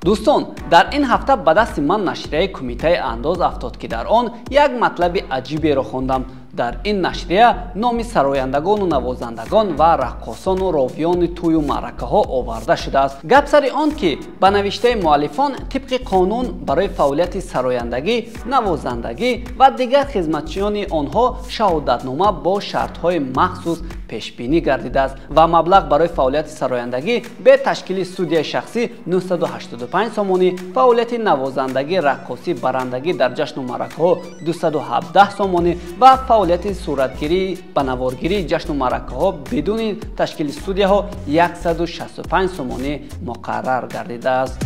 Дӯстон, дар ин ҳафта ба дасти ман нашрияи Кумитаи андоз афтод, ки дар он як матлаби аҷиберо хондам. Дар ин нашрия номи сарояндагону навозандагон ва раққосону ровиёни тӯю маъракаҳо оварда шудааст. Гап сари он ки ба навиштаи муаллифон, тибқи қонун барои фаъолияти сарояндагӣ, навозандагӣ ва дигар хизматчиёни онҳо шаҳодатнома бо шартҳои махсус пешбинӣ гардидааст ва маблағ барои фаъолияти сарояндагӣ бе ташкили студияи шахсӣ 985 сомонӣ, фаъолияти навозандагӣ, раққосӣ, барандагӣ дар ҷашну маъракаҳо 217 сомонӣ ва фаъолияти суратгирӣ ба наворгирии ҷашну маъракаҳо бидуни ташкили студияҳо 165 сомонӣ муқаррар гардидааст.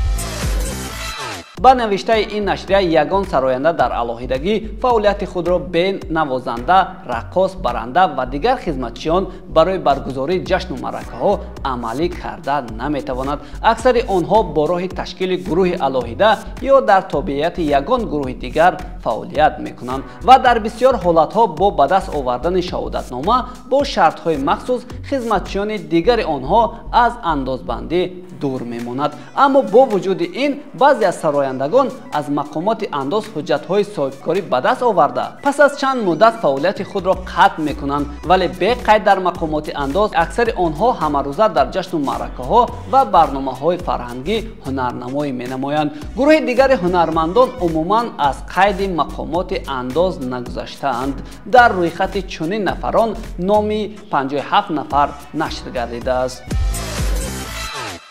Ба навиштаи ин нашрия, ягон сароянда дар алоҳидагӣ фаъолияти худро бе навозанда, раққос, баранда ва дигар хизматчиён барои баргузории ҷашну маъракаҳо амалӣ карда наметавонад. Аксари онҳо бо роҳи ташкили гурӯҳи алоҳида ё дар тобеияти ягон гурӯҳи дигар фаъолият мекунанд ва дар бисёр ҳолатҳо бо ба даст овардани шаҳодатнома бо шартҳои махсус хизматчиёни дигари онҳо аз андозбандӣ дур мемонад. Аммо бо вуҷуди ин, баъзе аз сарояндагон аз мақомоти андоз ҳуҷҷатҳои соҳибкорӣ ба даст оварда, пас аз чанд муддат фаъолияти худро қатъ мекунанд, вале бе қайд дар мақомоти андоз аксари онҳо ҳамарӯза дар ҷашну маъракаҳо ва барномаҳои фарҳангӣ ҳунарнамоӣ менамоянд. Гурӯҳи дигари ҳунармандон умуман аз қайди мақомоти андоз нагузаштаанд. Дар рӯйхати чунин нафарон номи 57 нафар нашр гардидааст.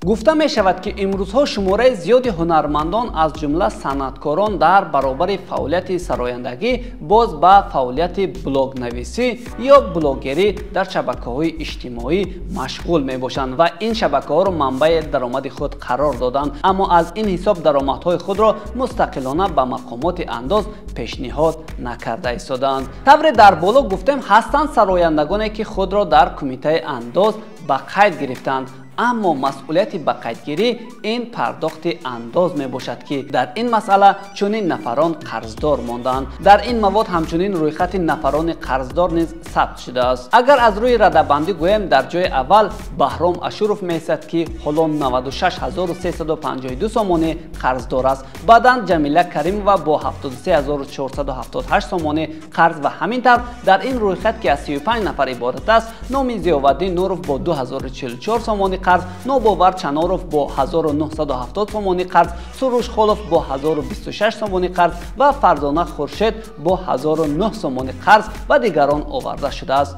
Гуфта мешавад, ки имрӯзҳо шумораи зиёди ҳунармандон, аз ҷумла санъаткорон, дар баробари фаъолияти сарояндагӣ боз ба фаъолияти блогнависӣ ё блогерӣ дар шабакаҳои иҷтимоӣ машғул мебошанд ва ин шабакаҳоро манбаи даромади худ қарор доданд, аммо аз ин ҳисоб даромадҳои худро мустақилона ба мақомоти андоз пешниҳод накарда истодаанд. Тавре дар боло гуфтем, ҳастанд сарояндагоне, ки худро дар Кумитаи андоз ба қайд гирифтанд, аммо масъулияти ба қайдгирӣ ин пардохти андоз мебошад, ки дар ин масъала чунин нафарон қарздор мондаанд. Дар ин мавод ҳамчунин рӯйхати нафарони қарздор низ сабт шудааст. Агар аз рӯи радабандӣ гӯем, дар ҷои аввал Баҳром Ашуров меистад, ки ҳоло 96 352 сомонӣ қарздор аст. Баъдан Ҷамила Каримова бо 73 478 сомонӣ қарз ва ҳамин тавр дар ин рӯйхат, ки аз 35 нафар иборат аст, номи Зиёваддин Нуров бо 2044 сомонӣ қарз, Нобовар Чаноров бо 1970 сомонӣ қарз, Суруш Холов бо 1026 сомонӣ қарз ва Фарзона Хуршед бо 1009 сомонӣ қарз ва дигарон оварда шудааст.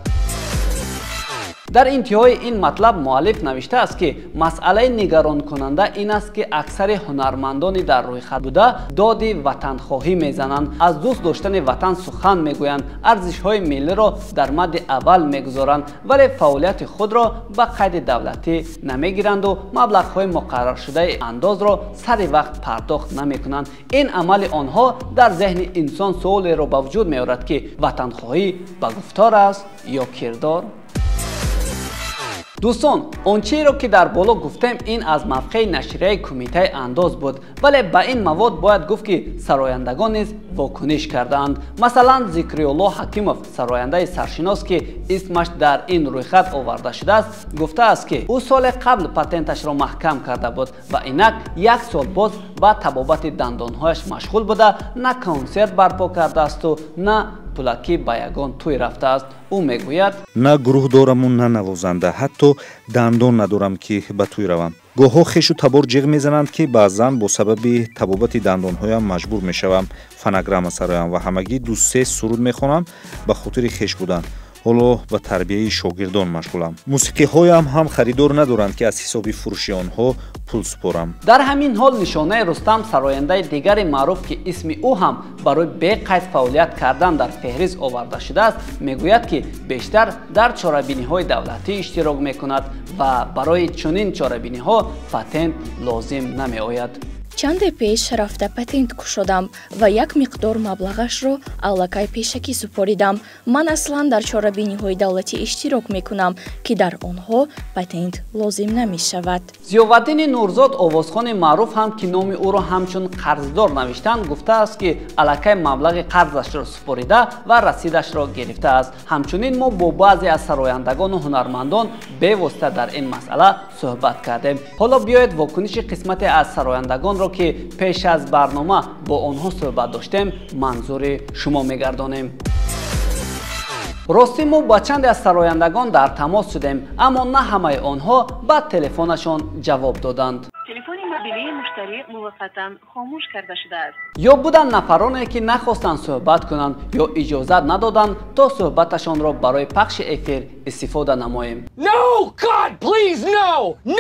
Дар интиҳои ин матлаб муаллиф навиштааст, ки масъалаи нигаронкунанда ин аст, ки аксари ҳунармандони дар рӯйхат буда доди ватанхоҳӣ мезананд, аз дӯст доштани ватан сухан мегӯянд, арзишҳои миллиро дар мадди аввал мегузоранд, вале фаъолияти худро ба қайди давлатӣ намегиранду маблағҳои муқарраршудаи андозро сари вақт пардохт намекунанд. Ин амали онҳо дар зеҳни инсон суолеро ба вуҷуд меорад, ки ватанхоҳӣ ба гуфтор аст ё кирдор? Дӯстон, он чиро ки дар боло гуфтем, ин аз мавқеи нашрияи Кумитаи андоз буд, вале ба ин мавод бояд гуфт, ки сарояндагон низ вокуниш кардаанд. Масалан, Зикриёлло Ҳакимов, сарояндаи саршинос, ки исмаш дар ин рӯйхат оварда шудааст, гуфтааст, ки ӯ соли қабл патенташро маҳкам карда буд ва инак як сол боз ба табобати дандонҳояш машғул буда, на консерт барпо кардаасту на пулакӣ ба ягон тӯй рафтааст. Ӯ мегӯяд: На гурӯҳ дораму, на навозанда, ҳатто дандон надорам, ки ба тӯй равам. Гоҳҳо хешу табор ҷиғ мезананд, ки баъзан бо сабаби табобати дандонҳоям маҷбур мешавам фонограмма сароям ва ҳамагӣ ду-се суруд мехонам ба хотири хеш будан. Ҳоло ба тарбияи шогирдон машғулам. Мусиқиҳоям ҳам харидор надоранд, ки аз ҳисоби фурӯши онҳо пул супорам. Дар ҳамин ҳол Нишонаи Рустам, сарояндаи дигари маъруф, ки исми ӯ ҳам барои беқайд фаъолият кардан дар феҳрист оварда шудааст, мегӯяд, ки бештар дар чорабиниҳои давлатӣ иштирок мекунад ва барои чунин чорабиниҳо патент лозим намеояд. Чанде пеш рафта патент кушодам ва як миқдор маблағашро аллакай пешакӣ супоридам. Ман аслан дар чорабиниҳои давлатӣ иштирок мекунам, ки дар онҳо патент лозим намешавад. Зиёваддини Нурзод, овозхони маъруф ҳам, ки номи ӯро ҳамчун қарздор навиштанд, гуфтааст, ки аллакай маблағи қарзашро супорида ва расидашро гирифтааст. Ҳамчунин мо бо баъзе аз сарояндагону ҳунармандон бевосита дар ин масъала суҳбат кардем. Ҳоло биёед вокуниши қисмате аз сарояндагонро, ки пеш аз барнома бо онҳо суҳбат доштем, манзури шумо мегардонем. Ростӣ, мо ба чанде аз сарояндагон дар тамос шудем, аммо на ҳамаи онҳо ба телефонашон ҷавоб доданд. Телефони мобилии муштарӣ муваққатан хомӯш карда шудааст. Ё буданд нафароне, ки нахостанд суҳбат кунанд ё иҷозат надоданд, то суҳбаташонро барои пахши эфир истифода намоем. No! God, please, no!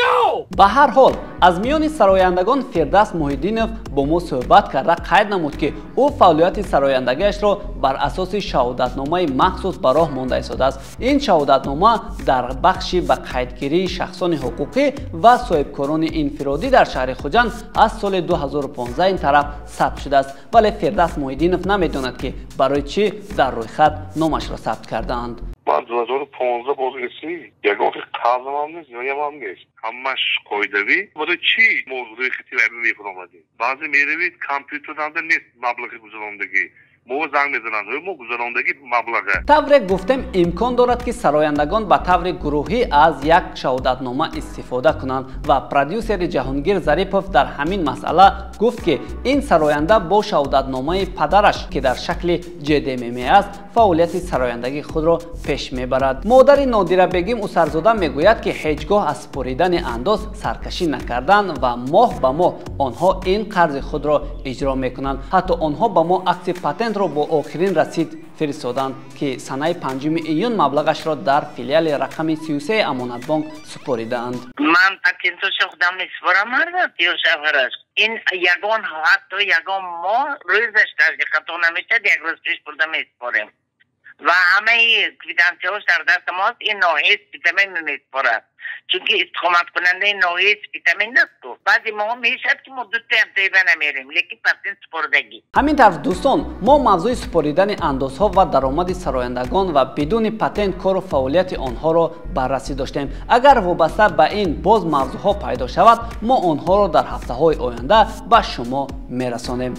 No! Ба ҳар ҳол, аз миёни сарояндагон Фирдавс Муҳиддинов бо мо суҳбат карда қайд намуд, ки ӯ фаъолияти сарояндагиашро бар асоси шаҳодатномаи махсус ба роҳ монда истодааст. Ин шаҳодатнома дар бахши ба қайдгирии шахсони ҳуқуқӣ ва соҳибкорони инфиродӣ дар шаҳри Хуҷанд аз соли 2015 ин тараф сабт шудааст, вале Фирдавс Муҳиддинов намедонад, ки барои чӣ дар рӯйхат номашро сабт кардаанд. Ман 2015 боз ресӣ, ягон қарзам нест, ёямам нест, ҳамаш қоидавӣ. Барои чӣ мо рӯйхати вайба мефуромадем? Баъзе меравед, компютеранда нест маблағи гузарондагӣ, мо занг мезананд, мо гузарондагӣ маблаға. Тавре гуфтем, имкон дорад, ки сарояндагон ба таври гурӯҳӣ аз як шаҳодатнома истифода кунанд ва продюсери Ҷаҳонгир Зарипов дар ҳамин масъала гуфт, ки ин сароянда бо шаҳодатномаи падараш, ки дар шакли ҶДММ аст, фаъолияти сарояндагии худро пеш мебарад. Модари Нодирабегим Усарзода мегӯяд, ки ҳеҷ гоҳ аз супоридани андоз саркашӣ накарданд ва моҳ ба моҳ онҳо ин қарзи худро иҷро мекунанд. Ҳатто онҳо ба мо акси патентро бо охирин расид фиристоданд, ки санаи 5 июн маблағашро дар филиали рақами 33 Амонатбонк супоридаанд. Ман патентошо худам месупорам, мардат ё шавҳараш. Ин ягон, ҳатто ягон моҳ рӯзаш таҷдиқато намешавад, як рӯз пеш бурда месупорем ва ҳамаи квитансияҳош дар даст мост. Ин ноҳияи Спитамен месупорад, чунки истиқоматкунандаи ноҳияи Спитамен асту. Баъзе моҳо мешавад, ки мо дутаям тайба намерем, лекин патент супордагӣ. Ҳамин тавр, дӯстон, мо мавзӯи супоридани андозҳо ва даромади сарояндагон ва бидуни патент кору фаъолияти онҳоро баррасӣ доштем. Агар вобаста ба ин боз мавзӯъҳо пайдо шавад, мо онҳоро дар ҳафтаҳои оянда ба шумо мерасонем.